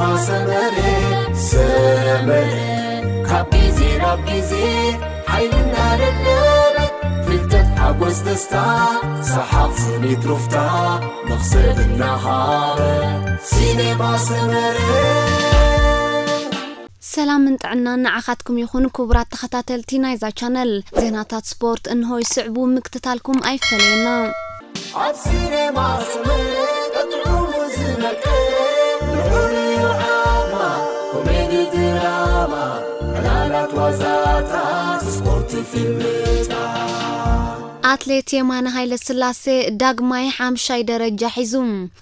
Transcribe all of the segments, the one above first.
ማሰመረ ሰመረ ካብ ግዜ ናብ ግዜ ሓይልና ደለበ ፍልጠት ሓጎስ ደስታ ሰሓቕ ስኒት ሩፍታ መኽሰብ እናሃበ ሲኔማ ሰመረ። ሰላምን ጥዕናን ንዓኻትኩም ይኹን ክቡራት ተኸታተልቲ ናይዛ ቻነል። ዜናታት ስፖርት እንሆ ይስዕቡ፣ ምክትታልኩም ኣይፈለየና። ኣብ ሲኔማ ሰመረ ጥዑሙ ዝመቀ ንዑርዩ ዓማ ኮሜዲ ድራማ ዕላላት ዋዛታት ስፖርት ፊልምታት። ኣትሌት የማነ ሃይለስላሴ ዳግማይ ሓምሻይ ደረጃ ሒዙ።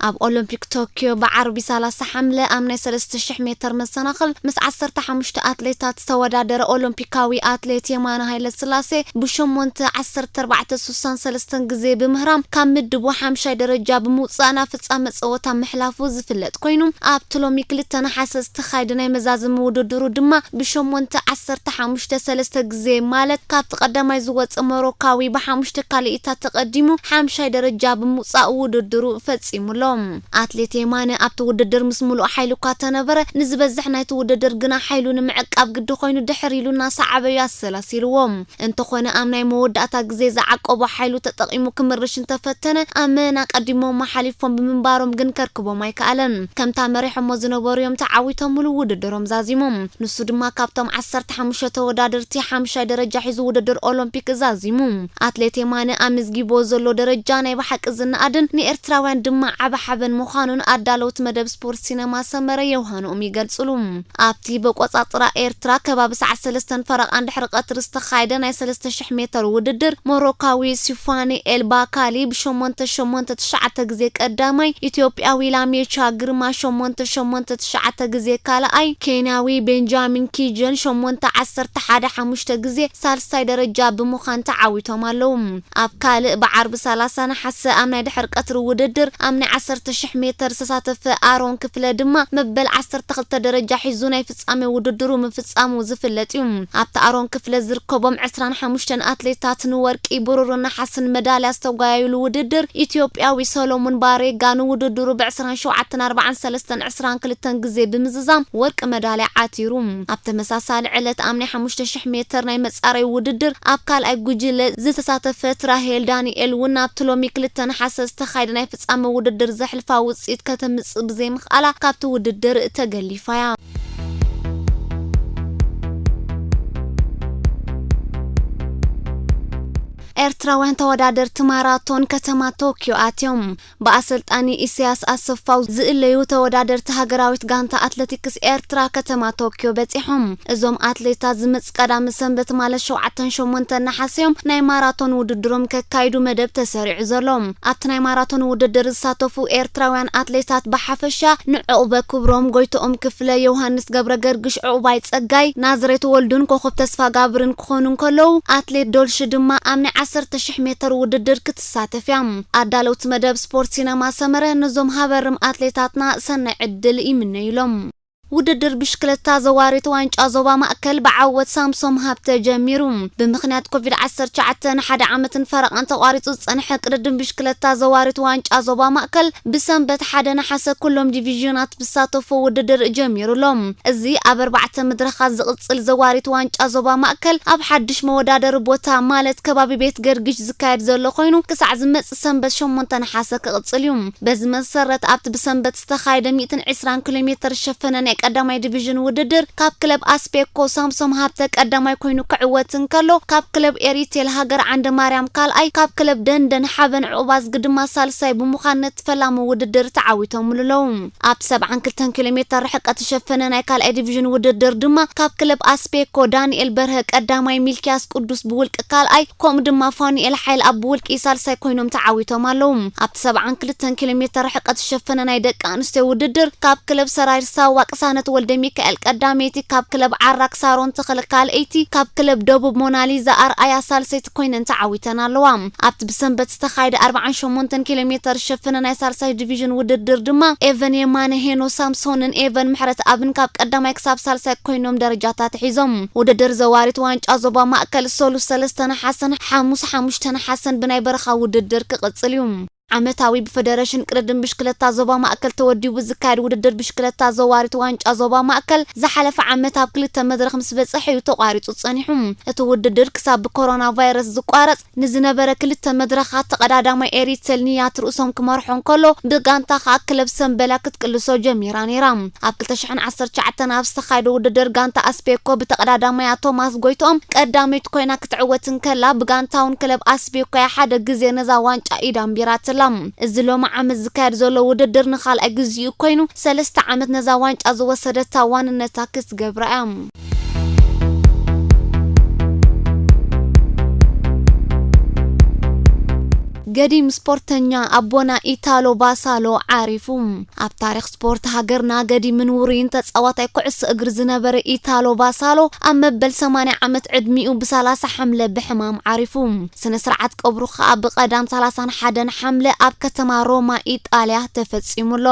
ኣብ ኦሎምፒክ ቶኪዮ ብዓርቢ ሰላሳ ሓምለ ኣብ ናይ ሰለስተ ሽሕ ሜተር መሰናኽል ምስ ዓሰርተ ሓሙሽተ ኣትሌታት ዝተወዳደረ ኦሎምፒካዊ ኣትሌት የማነ ሃይለስላሴ ብሸሞንተ ዓሰርተ ኣርባዕተ ስሳን ሰለስተን ግዜ ብምህራም ካብ ምድቡ ሓምሻይ ደረጃ ብምውፃእ ናብ ፍፃመ ፀወታ ምሕላፉ ዝፍለጥ ኮይኑ፣ ኣብቲ ሎሚ ክልተ ነሓሰ ዝተኻየደ ናይ መዛዘሚ ውድድሩ ድማ ብሸሞንተ ዓሰርተ ሓሙሽተ ሰለስተ ግዜ ማለት ካብቲ ቀዳማይ ዝወፀ ሞሮካዊ ብሓሙሽተ ካልኢታት ተቐዲሙ ሓምሻይ ደረጃ ብምውፃእ ውድድሩ ፈፂሙሎ። ኣትሌት የማነ ኣብቲ ውድድር ምስ ሙሉእ ሓይሉ እኳ ተነበረ፣ ንዝበዝሕ ናይቲ ውድድር ግና ሓይሉ ንምዕቃብ ግዲ ኮይኑ ድሕር ኢሉ እናሰዓበ እዩ ኣሰላሲልዎ። እንተኾነ ኣብ ናይ መወዳእታ ግዜ ዝዓቀቦ ሓይሉ ተጠቒሙ ክምርሽ እንተፈተነ፣ ኣብ መን ኣቐዲሞም ሓሊፎም ብምንባሮም ግን ከርክቦም ኣይከኣለን። ከምታ መሪሖሞ ዝነበሩ እዮም ተዓዊቶምሉ ውድድሮም ዛዚሞም። ንሱ ድማ ካብቶም ዓሰርተ ሓሙሽተ ተወዳደርቲ ሓምሻይ ደረጃ ሒዙ ውድድር ኦሎምፒክ ዛዚሙ። ኣትሌት የማነ ኣመዝጊቦ ዘሎ ደረጃ ናይ ብሓቂ ዝነኣድን ንኤርትራውያን ድማ ዓቢ ሓበን ምዃኑን ኣዳለውቲ መደብ ስፖርት ሲነማ ሰመረ የውሃንኦም ይገልጽሉ። ኣብቲ በቆጻጽራ ኤርትራ ከባቢ ሰዓት ሰለስተን ፈረቓን ድሕሪ ቀትሪ ዝተኻየደ ናይ ሰለስተ ሽሕ ሜተር ውድድር ሞሮካዊ ሲፋኒ ኤል ባካሊ ብ ሸሞንተ ሸሞንተ ትሽዓተ ግዜ ቀዳማይ፣ ኢትዮጵያዊ ላሜቻ ግርማ ሸሞንተ ሸሞንተ ትሽዓተ ግዜ ካልኣይ፣ ኬንያዊ ቤንጃሚን ኪጀን ሸሞንተ ዓሰርተ ሓደ ሓሙሽተ ግዜ ሳልሳይ ደረጃ ብምዃን ተዓዊቶም ኣለዉ። ኣብ ካልእ ብዓርቢ ሰላሳ ነሓሰ ኣብ ናይ ድሕር ቀትሪ ውድድር ኣብ ናይ ዓሰርተ ሽሕ ሜተር ዝተሳተፈ ኣሮን ክፍለ ድማ መበል ዓሰርተ ክልተ ደረጃ ሒዙ ናይ ፍጻመ ውድድሩ ምፍጻሙ ዝፍለጥ እዩ። ኣብቲ ኣሮን ክፍለ ዝርከቦም ዕስራን ሓሙሽተን ኣትሌታት ንወርቂ፣ ብሩርን ነሓስን መዳልያ ዝተጓየዩሉ ውድድር ኢትዮጵያዊ ሰሎሙን ባሬጋ ንውድድሩ ብ ዕስራን ሸውዓተን ኣርባዓን ሰለስተን ዕስራን ክልተን ግዜ ብምዝዛም ወርቂ መዳልያ ዓቲሩ። ኣብ ተመሳሳሊ ዕለት ኣብ ናይ ሓሙሽተ ሽሕ ሜተር ናይ መጻረይ ውድድር ኣብ ካልኣይ ጉጅለ ዝተሳተፈት ራሄል ዳንኤል እውን ኣብቲ ሎሚ ክልተ ነሓሰ ዝተኻየደ ናይ ፍጻመ ውድድር ዘሕልፋ ውጽኢት ከተምጽእ ብዘይምኽኣላ ካብቲ ውድድር ተገሊፋ እያ። ኤርትራውያን ተወዳደርቲ ማራቶን ከተማ ቶኪዮ ኣትዮም። ብኣሰልጣኒ ኢሳያስ ኣሰፋው ዝእለዩ ተወዳደርቲ ሃገራዊት ጋንታ ኣትለቲክስ ኤርትራ ከተማ ቶኪዮ በጺሖም። እዞም ኣትሌታት ዝመጽእ ቀዳሚ ሰንበት ማለት ሸውዓተን ሸሞንተን ነሓሰ እዮም ናይ ማራቶን ውድድሮም ከካይዱ መደብ ተሰሪዑ ዘሎ። ኣብቲ ናይ ማራቶን ውድድር ዝሳተፉ ኤርትራውያን ኣትሌታት ብሓፈሻ ንዕቑበ ክብሮም፣ ጎይትኦም ክፍለ፣ ዮሃንስ ገብረ ገርግሽ፣ ዕቑባይ ጸጋይ፣ ናዝሬት ወልዱን ኮኾብ ተስፋጋብርን ክኾኑ እንከለዉ፣ ኣትሌት ዶልሺ ድማ ኣብ ናይ ዓሰርተ ሽሕ ሜተር ውድድር ክትሳተፍ እያ። ኣዳለውቲ መደብ ስፖርት ሲነማ ሰመረ ነዞም ሃበርም ኣትሌታትና ሰናይ ዕድል ይምነዩሎም። ውድድር ብሽክለታ ዘዋሪት ዋንጫ ዞባ ማእከል ብዓወት ሳምሶም ሃብተ ጀሚሩ። ብምኽንያት ኮቪድ ዓሰርተ ትሽዓተ ንሓደ ዓመትን ፈረቓን ተቋሪጹ ዝጸንሐ ቅድድም ብሽክለታ ዘዋሪት ዋንጫ ዞባ ማእከል ብሰንበት ሓደ ነሓሰ ኩሎም ዲቪዥናት ብሳተፎ ውድድር ጀሚሩ ኣሎ። እዚ ኣብ ኣርባዕተ መድረኻት ዝቕጽል ዘዋሪት ዋንጫ ዞባ ማእከል ኣብ ሓድሽ መወዳደሪ ቦታ ማለት ከባቢ ቤት ገርግሽ ዝካየድ ዘሎ ኮይኑ ክሳዕ ዝመጽእ ሰንበት ሸሞንተ ነሓሰ ክቕጽል እዩ። በዚ መሰረት ኣብቲ ብሰንበት ዝተኻየደ ሚእትን ዕስራን ኪሎ ሜተር ዝሸፈነ ናይ ቀዳማይ ዲቪዥን ውድድር ካብ ክለብ ኣስፔኮ ሳምሶም ሃብተ ቀዳማይ ኮይኑ ክዕወት እንከሎ ካብ ክለብ ኤሪቴል ሃገር ዓንደ ማርያም ካልኣይ፣ ካብ ክለብ ደንደን ሓበን ዕቑባዝጊ ድማ ሳልሳይ ብምዃን ነቲ ፈላሚ ውድድር ተዓዊቶምሉ ኣለዉ። ኣብ ሰብዓን ክልተን ኪሎ ሜተር ርሕቀት ዝሸፈነ ናይ ካልኣይ ዲቪዥን ውድድር ድማ ካብ ክለብ ኣስፔኮ ዳንኤል በርሀ ቀዳማይ፣ ሚልኪያስ ቅዱስ ብውልቂ ካልኣይ፣ ከምኡ ድማ ፋኑኤል ሓይል ኣብ ብውልቂ ሳልሳይ ኮይኖም ተዓዊቶም ኣለዉ። ኣብቲ ሰብዓን ክልተን ኪሎ ሜተር ርሕቀት ዝሸፈነ ናይ ደቂ ኣንስትዮ ውድድር ካብ ክለብ ሰራይር ሳዋ ቅሳነት ወልደ ሚካኤል ቀዳመይቲ፣ ካብ ክለብ ዓራክ ሳሮን ተኽለ ካልኣይቲ፣ ካብ ክለብ ደቡብ ሞናሊዛ ኣርኣያ ሳልሰይቲ ኮይነን ተዓዊተን ኣለዋ። ኣብቲ ብሰንበት ዝተኻየደ ኣርባዓን ሸሞንተን ኪሎ ሜተር ዝሸፈነ ናይ ሳልሳይ ዲቪዥን ውድድር ድማ ኤቨን የማነ፣ ሄኖ ሳምሶንን ኤቨን ምሕረትኣብን ካብ ቀዳማይ ክሳብ ሳልሳይ ኮይኖም ደረጃታት ሒዞም። ውድድር ዘዋሪት ዋንጫ ዞባ ማእከል ሰሉስ ሰለስተ ነሓሰን ሓሙስ ሓሙሽተ ነሓሰን ብናይ በረኻ ውድድር ክቕጽል እዩ። ዓመታዊ ብፈደረሽን ቅድድም ብሽክለታ ዞባ ማእከል ተወዲቡ ዝካየድ ውድድር ብሽክለታ ዘዋሪት ዋንጫ ዞባ ማእከል ዝሓለፈ ዓመት ኣብ ክልተ መድረኽ ምስ በጽሐ እዩ ተቋሪጹ ጸኒሑ። እቲ ውድድር ክሳብ ብኮሮና ቫይረስ ዝቋረጽ ንዝነበረ ክልተ መድረኻት ተቐዳዳማይ ኤሪተል ንያት ርእሶም ክመርሖ እንከሎ፣ ብጋንታ ከኣ ክለብ ሰምበላ ክትቅልሶ ጀሚራ ነይራ። ኣብ ክልተ ሽሕን ዓሰርተ ትሽዓተን ኣብ ዝተኻየደ ውድድር ጋንታ ኣስቤኮ ብተቐዳዳማያ ቶማስ ጎይትኦም ቀዳመይቲ ኮይና ክትዕወት እንከላ፣ ብጋንታውን ክለብ ኣስቤኮ እያ ሓደ ግዜ ነዛ ዋንጫ ኢዳ ኣንቢራትላ። እዚ ሎሚ ዓመት ዝካየድ ዘሎ ውድድር ንኻልኣይ ግዜኡ ኮይኑ፣ ሰለስተ ዓመት ነዛ ዋንጫ ዝወሰደታ ዋንነታ ክትገብራ እያ። ገዲም ስፖርተኛ ኣቦና ኢታሎ ቫሳሎ ዓሪፉ። ኣብ ታሪኽ ስፖርት ሃገርና ገዲምን ውሩይን ተጻዋታይ ኩዕሶ እግሪ ዝነበረ ኢታሎ ቫሳሎ ኣብ መበል ሰማንያ ዓመት ዕድሚኡ ብሰላሳ ሓምለ ብሕማም ዓሪፉ። ስነ ስርዓት ቀብሩ ከኣ ብቐዳም ሰላሳን ሓደን ሓምለ ኣብ ከተማ ሮማ ኢጣልያ ተፈጺሙሎ።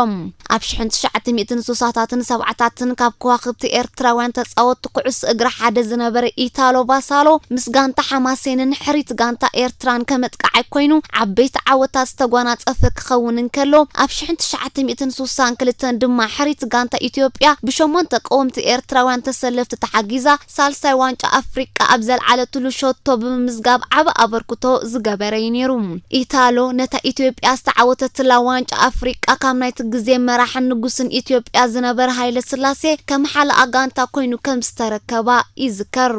ኣብ ሽሕን ትሽዓተ ሚእትን ስሳታትን ሰብዓታትን ካብ ከዋኽብቲ ኤርትራውያን ተጻወትቲ ኩዕሶ እግሪ ሓደ ዝነበረ ኢታሎ ቫሳሎ ምስ ጋንታ ሓማሴንን ሕሪት ጋንታ ኤርትራን ከመጥቃዓይ ኮይኑ ዓበይቲ ዓወታት ዝተጓናጸፈ ክኸውን እንከሎ፣ ኣብ ሽሕን ትሽዓተ ሚእትን ስሳን ክልተን ድማ ሕሪት ጋንታ ኢትዮጵያ ብሸሞንተ ቀወምቲ ኤርትራውያን ተሰለፍቲ ተሓጊዛ ሳልሳይ ዋንጫ ኣፍሪቃ ኣብ ዘልዓለትሉ ሸቶ ብምምዝጋብ ዓቢ ኣበርክቶ ዝገበረ እዩ ነይሩ። ኢታሎ ነታ ኢትዮጵያ ዝተዓወተትላ ዋንጫ ኣፍሪቃ ካብ ናይቲ ግዜ መራሕን ንጉስን ኢትዮጵያ ዝነበረ ሃይለ ስላሴ ከመሓላኣ ጋንታ ኮይኑ ከም ዝተረከባ ይዝከር።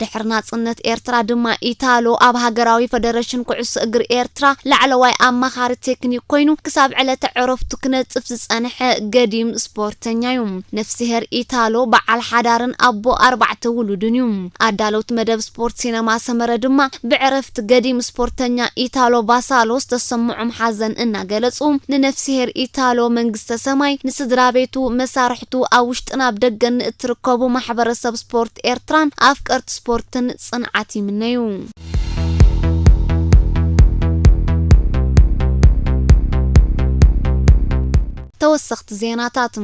ድሕሪ ናጽነት ኤርትራ ድማ ኢታሎ ኣብ ሃገራዊ ፈደረሽን ኩዕሶ እግሪ ኤርትራ ላዕለዋይ ኣማኻሪ ቴክኒክ ኮይኑ ክሳብ ዕለተ ዕረፍቱ ክነጽፍ ዝጸንሐ ገዲም ስፖርተኛ እዩ። ነፍስሄር ኢታሎ በዓል ሓዳርን ኣቦ ኣርባዕተ ውሉድን እዩ። ኣዳለውቲ መደብ ስፖርት ሲነማ ሰመረ ድማ ብዕረፍቲ ገዲም ስፖርተኛ ኢታሎ ቫሳሎ ዝተሰምዖም ሓዘን እናገለጹ፣ ንነፍስሄር ኢታሎ መንግስተ ሰማይ፣ ንስድራ ቤቱ፣ መሳርሕቱ፣ ኣብ ውሽጥን ኣብ ደገን ንእትርከቡ ማሕበረሰብ ስፖርት ኤርትራን ኣፍቀርቲ ስፖርትን ጽንዓት ይምነዩ። ተወሰኽቲ ዜናታት።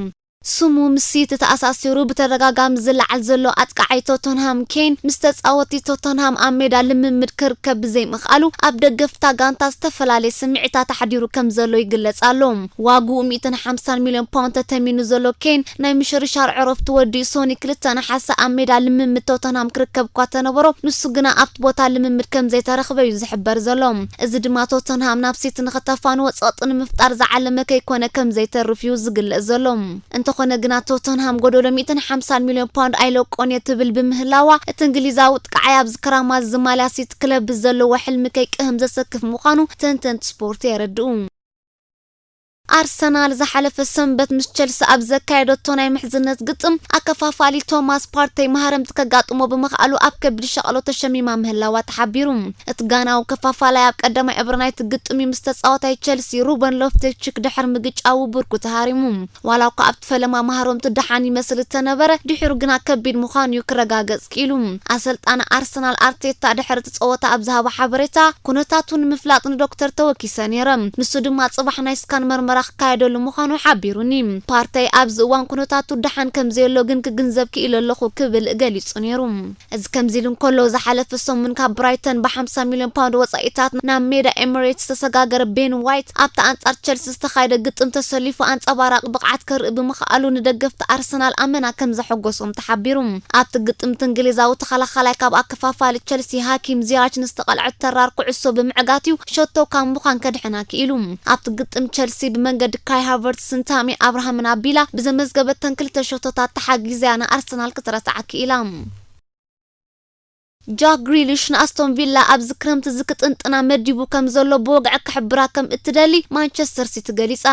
ስሙ ምስ ሲቲ ተኣሳሲሩ ብተደጋጋሚ ዝለዓል ዘሎ ኣጥቃዓይ ቶተንሃም ኬን፣ ምስ ተጻወትቲ ቶተንሃም ኣብ ሜዳ ልምምድ ክርከብ ብዘይምኽኣሉ፣ ኣብ ደገፍታ ጋንታ ዝተፈላለየ ስምዒታት ኣሕዲሩ ከም ዘሎ ይግለጽ ኣሎ። ዋግኡ ሚእትን ሓምሳን ሚልዮን ፓውንድ ተተሚኑ ዘሎ ኬን፣ ናይ ምሽርሻር ዕረፍቱ ወዲኡ ሶኒ ክልተ ነሓሰ ኣብ ሜዳ ልምምድ ቶተንሃም ክርከብ እኳ ተነበሮ፣ ንሱ ግና ኣብቲ ቦታ ልምምድ ከም ዘይተረኽበ እዩ ዝሕበር ዘሎ። እዚ ድማ ቶተንሃም ናብ ሲቲ ንኽተፋንዎ ጸቕጢ ንምፍጣር ዝዓለመ ከይኮነ ከም ዘይተርፍ እዩ ዝግለጽ ዘሎ። እንተኾነ ግና ቶተንሃም ጎደሎ ሚእትን ሓምሳን ሚልዮን ፓውንድ ኣይለቆን እየ ትብል ብምህላዋ፣ እቲ እንግሊዛዊ ጥቃዓይ ኣብዚ ክራማት ዝማልያ ሲቲ ክለብ ብዘለዎ ሕልሚ ከይቅህም ዘሰክፍ ምዃኑ ተንተንቲ ስፖርት የረድኡ። ኣርሰናል ዝሓለፈ ሰንበት ምስ ቸልሲ ኣብ ዘካየደቶ ናይ ምሕዝነት ግጥም፣ ኣከፋፋሊ ቶማስ ፓርተይ ማህረምቲ ከጋጥሞ ብምኽኣሉ ኣብ ከቢድ ሸቕሎ ተሸሚማ ምህላዋ ተሓቢሩ። እቲ ጋናዊ ከፋፋላይ ኣብ ቀዳማይ እብረ ናይቲ ግጥም እዩ ምስ ተጻዋታይ ቸልሲ ሩበን ሎፍተስ ቺክ ድሕሪ ምግጫው ብርኩ ተሃሪሙ። ዋላ እኳ ኣብቲ ፈለማ ማህረምቱ ደሓን ይመስል እተነበረ፣ ድሒሩ ግና ከቢድ ምዃኑ እዩ ክረጋገጽ ክኢሉ። ኣሰልጣኒ ኣርሰናል ኣርቴታ ድሕሪ እቲ ጸወታ ኣብ ዝሃቦ ሓበሬታ፣ ኩነታቱ ንምፍላጥ ንዶክተር ተወኪሰ ነይረ። ንሱ ድማ ጽባሕ ናይ ስካን መርመራ ክካየደሉ ምዃኑ ሓቢሩኒ። ፓርተይ ኣብዚ እዋን ኩነታቱ ደሓን ከም ዘየሎ ግን ክግንዘብ ክኢለ ኣለኹ ክብል ገሊጹ ነይሩ። እዚ ከምዚ ኢሉ እንከሎ፣ ዝሓለፈ ሰሙን ካብ ብራይተን ብሓምሳ ሚልዮን ፓውንድ ወጻኢታት ናብ ሜዳ ኤሚሬትስ ዝተሰጋገረ ቤን ዋይት፣ ኣብቲ ኣንጻር ቸልሲ ዝተኻየደ ግጥም ተሰሊፉ ኣንጸባራቂ ብቕዓት ከርኢ ብምኽኣሉ ንደገፍቲ ኣርሰናል ኣመና ከም ዘሐጎሶም ተሓቢሩ። ኣብቲ ግጥም፣ እቲ እንግሊዛዊ ተኸላኻላይ ካብ ኣከፋፋሊ ቸልሲ ሃኪም ዚያች ንዝተቐልዐት ተራር ኩዕሶ ብምዕጋት እዩ ሸቶ ካብ ምዃን ከድሕና ክኢሉ። ኣብቲ ግጥም፣ ቸልሲ ብመንገዲ ካይ ሃቨርትስን ታሚ ኣብርሃምን ኣቢላ ብዘመዝገበተን ክልተ ሸቶታት ተሓጊዛ እያ ንኣርሰናል ክትረትዓ ክኢላ። ጃክ ግሪሊሽ ንኣስቶን ቪላ ኣብዚ ክረምቲ እዚ ክጥንጥና መዲቡ ከም ዘሎ ብወግዒ ክሕብራ ከም እትደሊ ማንቸስተር ሲቲ ገሊጻ።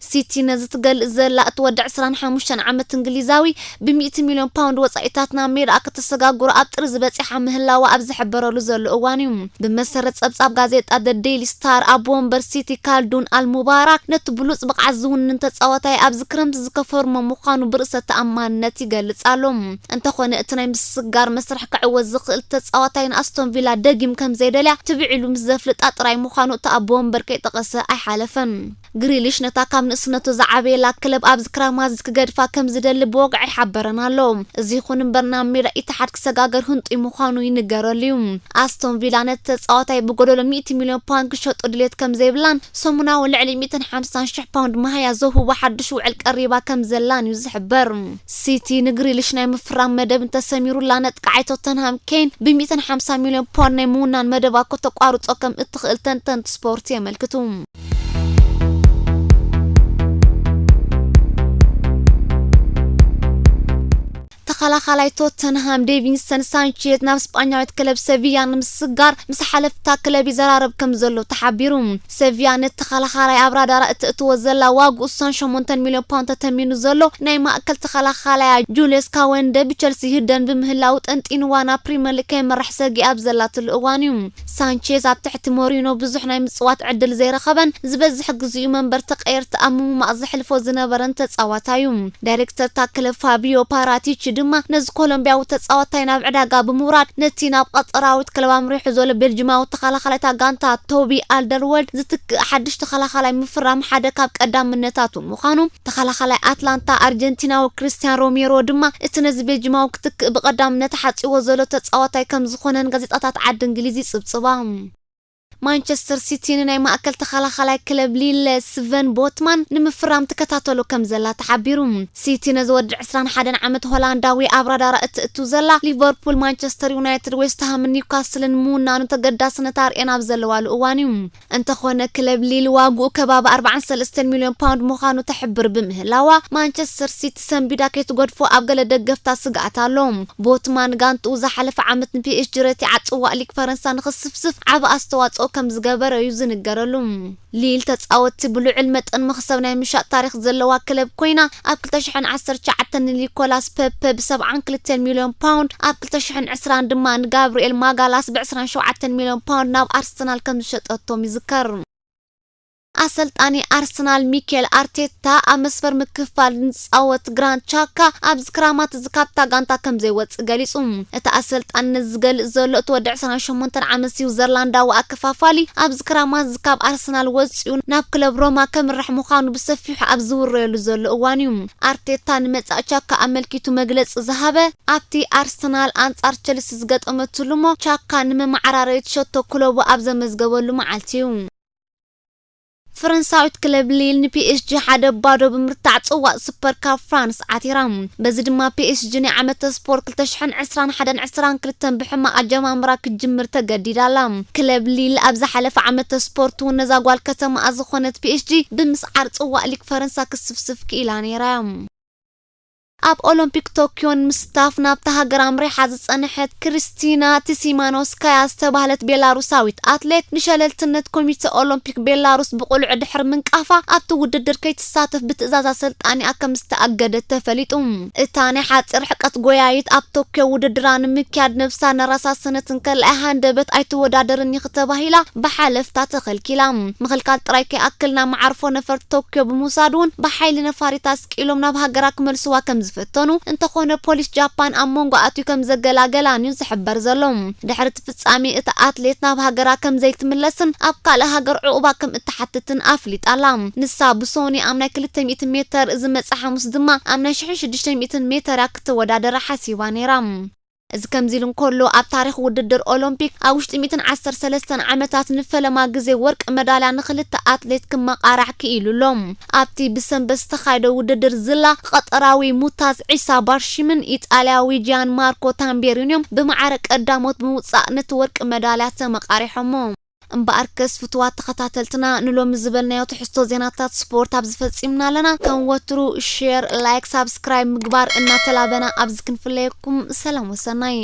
ሲቲ ነዚ ትገልጽ ዘላ፣ እቲ ወዲ ዕስራን ሓሙሽተን ዓመት እንግሊዛዊ፣ ብሚእቲ ሚልዮን ፓውንድ ወጻኢታት ናብ ሜዳ ከተሰጋግሮ ኣብ ጥሪ ዝበጺሓ ምህላዋ ኣብ ዝሕበረሉ ዘሎ እዋን እዩ። ብመሰረት ጸብጻብ ጋዜጣ ደ ዴይሊ ስታር፣ ኣቦ ወንበር ሲቲ ካልዱን ኣልሙባራክ ነቲ ብሉጽ ብቕዓት ዝውንን ተጻዋታይ ኣብዚ ክረምቲ ዝከፈርሞ ምዃኑ ብርእሰ ተኣማንነት ይገልጽ ኣሎ። እንተኾነ፣ እቲ ናይ ምስግጋር መስርሕ ክዕወት ዝኽእል ተጻዋታይ ንኣስቶን ቪላ ደጊም ከም ዘይደልያ ትብዕ ኢሉ ምስ ዘፍልጣ ጥራይ ምዃኑ እቲ ኣቦ ወንበር ከይጠቐሰ ኣይሓለፈን። ግሪሊሽ ነታ ካብ ንእስነቱ ዝዓበየላ ክለብ ኣብዚ ክራማት ክገድፋ ከም ዝደሊ ብወግዒ ይሓበረና ኣሎ። እዚ ይኹን እምበር ናብ ሜዳ ኢትሓድ ክሰጋገር ህንጡይ ምዃኑ ይንገረሉ እዩ። ኣስቶን ቪላ ነቲ ተጻዋታይ ብጎደሎ ሚእቲ ሚልዮን ፓውንድ ክሸጦ ድሌት ከም ዘይብላን ሰሙናዊ ልዕሊ ሚእትን ሓምሳን ሽሕ ፓውንድ መሃያ ዘውህቦ ሓድሽ ውዕል ቀሪባ ከም ዘላን እዩ ዝሕበር። ሲቲ ንግሪሊሽ ናይ ምፍራም መደብ እንተሰሚሩላ ነጥቃዓይ ቶተንሃም ኬን ብ ሚእትን ሓምሳ ሚልዮን ፓውንድ ናይ ምውናን መደባ ከተቋርጾ ከም እትኽእል ተንተንቲ ስፖርት የመልክቱ። ተኸላኻላይ ቶተንሃም ዴቪንሰን ሳንቼዝ ናብ ስጳኛዊት ክለብ ሰቪያ ንምስጋር ምስ ሓለፍታ ክለብ ይዘራረብ ከም ዘሎ ተሓቢሩ። ሰቪያ ነቲ ተኸላኻላይ ኣብ ራዳራ እትእትዎ ዘላ ዋግኡ ስሳን ሸሞንተን ሚልዮን ፓውንድ ተተሚኑ ዘሎ ናይ ማእከል ተኸላኻላያ ጁልየስ ካወንደ ብቸልሲ ይህደን ብምህላው ጠንጢንዋ ናብ ፕሪምየር ሊግ ከይመራሕ ሰጊኣ ኣብ ዘላትሉ እዋን እዩ። ሳንቼዝ ኣብ ትሕቲ ሞሪኖ ብዙሕ ናይ ምጽዋት ዕድል ዘይረኸበን ዝበዝሕ ግዜኡ መንበር ተቐየርቲ ኣብ ምሙማቕ ዘሕልፎ ዝነበረን ተጻዋታይ እዩ። ዳይሬክተር እታ ክለብ ፋቢዮ ፓራቲቺ ድማ ነዚ ኮሎምቢያዊ ተጻዋታይ ናብ ዕዳጋ ብምውራድ ነቲ ናብ ቀጠራዊት ክለብ ኣምሪሑ ዘሎ ቤልጅማዊ ተኸላኻላይ እታ ጋንታ ቶቢ ኣልደርወልድ ዝትክእ ሓድሽ ተኸላኻላይ ምፍራም ሓደ ካብ ቀዳምነታቱ ምዃኑ ተኸላኻላይ ኣትላንታ ኣርጀንቲናዊ ክርስቲያን ሮሜሮ ድማ እቲ ነዚ ቤልጅማዊ ክትክእ ብቐዳምነት ሓጺዎ ዘሎ ተጻዋታይ ከም ዝኾነን ጋዜጣታት ዓዲ እንግሊዝ ይጽብጽባ። ማንቸስተር ሲቲ ንናይ ማእከል ተኸላኻላይ ክለብ ሊለ ስቨን ቦትማን ንምፍራም ትከታተሎ ከም ዘላ ተሓቢሩ። ሲቲ ነዚ ወዲ ዕስራን ሓደን ዓመት ሆላንዳዊ ኣብ ራዳራ እትእቱ ዘላ ሊቨርፑል፣ ማንቸስተር ዩናይትድ፣ ዌስትሃምን ኒውካስልን ምውናኑ ተገዳስነት ኣርእየን ኣብ ዘለዋሉ እዋን እዩ። እንተኾነ ክለብ ሊል ዋግኡ ከባቢ ኣርባዓን ሰለስተን ሚልዮን ፓውንድ ምዃኑ ትሕብር ብምህላዋ ማንቸስተር ሲቲ ሰንቢዳ ከይትገድፎ ኣብ ገለ ደገፍታ ስግኣት ኣሎ። ቦትማን ጋንትኡ ዝሓለፈ ዓመት ንፒኤስጂ ረቲዓ ጽዋእ ሊግ ፈረንሳ ንኽስፍስፍ ዓቢ ኣስተዋጽኦ ከም ዝገበረ እዩ ዝንገረሉ። ሊል ተጻወትቲ ብልዑል መጠን መኽሰብ ናይ ምሻጥ ታሪኽ ዘለዋ ክለብ ኮይና ኣብ ክልተ ሽሕን ዓሰርተ ትሽዓተን ንኒኮላስ ፐፐ ብ ሰብዓን ክልተን ሚልዮን ፓውንድ፣ ኣብ ክልተ ሽሕን ዕስራን ድማ ንጋብርኤል ማጋላስ ብ ዕስራን ሸውዓተን ሚልዮን ፓውንድ ናብ ኣርሰናል ከም ዝሸጠቶም ይዝከር። ኣሰልጣኒ ኣርሰናል ሚኬል ኣርቴታ ኣብ መስመር ምክፍፋል ንዝጻወት ግራንድ ቻካ ኣብዚ ክራማት እዚ ካብታ ጋንታ ከም ዘይወጽእ ገሊጹ። እቲ ኣሰልጣኒ ነዚ ዝገልጽ ዘሎ እቲ ወዲ ዕስራን ሸሞንተን ዓመት ስዊዘርላንዳዊ ኣከፋፋሊ ኣብዚ ክራማት እዚ ካብ ኣርሰናል ወጺኡ ናብ ክለብ ሮማ ከምርሕ ምዃኑ ብሰፊሑ ኣብ ዝውረየሉ ዘሎ እዋን እዩ። ኣርቴታ ንመጻኢ ቻካ ኣመልኪቱ መግለጺ ዝሃበ ኣብቲ ኣርሰናል ኣንጻር ቸልሲ ዝገጠመትሉ እሞ ቻካ ንመመዓራረይት ሸቶ ክለቡ ኣብ ዘመዝገበሉ መዓልቲ እዩ። ፈረንሳዊት ክለብ ሊል ንፒኤስጂ ሓደ ባዶ ብምርታዕ ጽዋእ ሱፐር ካፕ ፍራንስ ዓቲራ። በዚ ድማ ፒኤስጂ ናይ ዓመተ ስፖርት ክልተ ሽሕን ዕስራን ሓደን ዕስራን ክልተን ብሕማቕ ኣጀማምራ ክትጅምር ተገዲዳ ኣላ። ክለብ ሊል ኣብ ዝሓለፈ ዓመተ ስፖርት እውን ነዛ ጓል ከተማኣ ዝኾነት ፒኤስጂ ብምስዓር ጽዋእ ሊግ ፈረንሳ ክስፍስፍ ክኢላ ነይራ። ኣብ ኦሎምፒክ ቶክዮ ንምስታፍ ናብታ ሃገር ኣምሪሓ ዝጸንሐት ክሪስቲና ቲሲማኖስካያ ዝተባህለት ቤላሩሳዊት ኣትሌት ንሸለልትነት ኮሚተ ኦሎምፒክ ቤላሩስ ብቕሉዕ ድሕሪ ምንቃፋ ኣብቲ ውድድር ከይትሳተፍ ብትእዛዝ ኣሰልጣኒኣ ከም ዝተኣገደት ተፈሊጡ። እታ ናይ ሓጺር ርሕቀት ጎያይት ኣብ ቶክዮ ውድድራ ንምክያድ ነብሳ ነራሳሰነት እንከላ ሃንደበት ኣይትወዳደርን ኢኺ ተባሂላ ብሓለፍታ ተኸልኪላ። ምኽልካል ጥራይ ከይኣክል ናብ መዓርፎ ነፈርቲ ቶክዮ ብምውሳድ እውን ብሓይሊ ነፋሪት ኣስቂሎም ናብ ሃገራ ክመልስዋ ከም ዝፈተኑ፣ እንተኾነ ፖሊስ ጃፓን ኣብ መንጎ ኣትዩ ከም ዘገላገላን እዩ ዝሕበር ዘሎ። ድሕሪ እቲ ፍጻሜ እታ ኣትሌት ናብ ሃገራ ከም ዘይትምለስን ኣብ ካልእ ሃገር ዕቑባ ከም እትሓትትን ኣፍሊጣ ኣላ። ንሳ ብሶኒ ኣብ ናይ ክልተ ሚእቲ ሜተር፣ እዚ መጻ ሓሙስ ድማ ኣብ ናይ ሽሕን ሽዱሽተ ሚእትን ሜተር እያ ክትወዳደር ሓሲባ ነይራ። እዚ ከምዚ ኢሉ እንከሎ፣ ኣብ ታሪኽ ውድድር ኦሎምፒክ ኣብ ውሽጢ ሚእትን ዓሰርተ ሰለስተን ዓመታት ንፈለማ ግዜ ወርቂ መዳልያ ንኽልተ ኣትሌት ክመቓራሕ ክኢሉ ኣሎ። ኣብቲ ብሰንበት ዝተኻየደ ውድድር ዝላ፣ ቀጠራዊ ሙታዝ ዒሳ ባርሺምን ኢጣልያዊ ጂያን ማርኮ ታምቤሪኒዮን ብማዕረ ቀዳሞት ብምውጻእ ነቲ ወርቂ መዳልያ ተመቓሪሖሞ። እምበኣርከስ ፍቱዋት ተኸታተልትና፣ ንሎሚ ዝበልናዮ ትሕዝቶ ዜናታት ስፖርት ኣብዚ ፈጺምና ኣለና። ከም ወትሩ ሼር፣ ላይክ፣ ሳብስክራይብ ምግባር እናተላበና ኣብዚ ክንፍለየኩም። ሰላም ወሰናይ።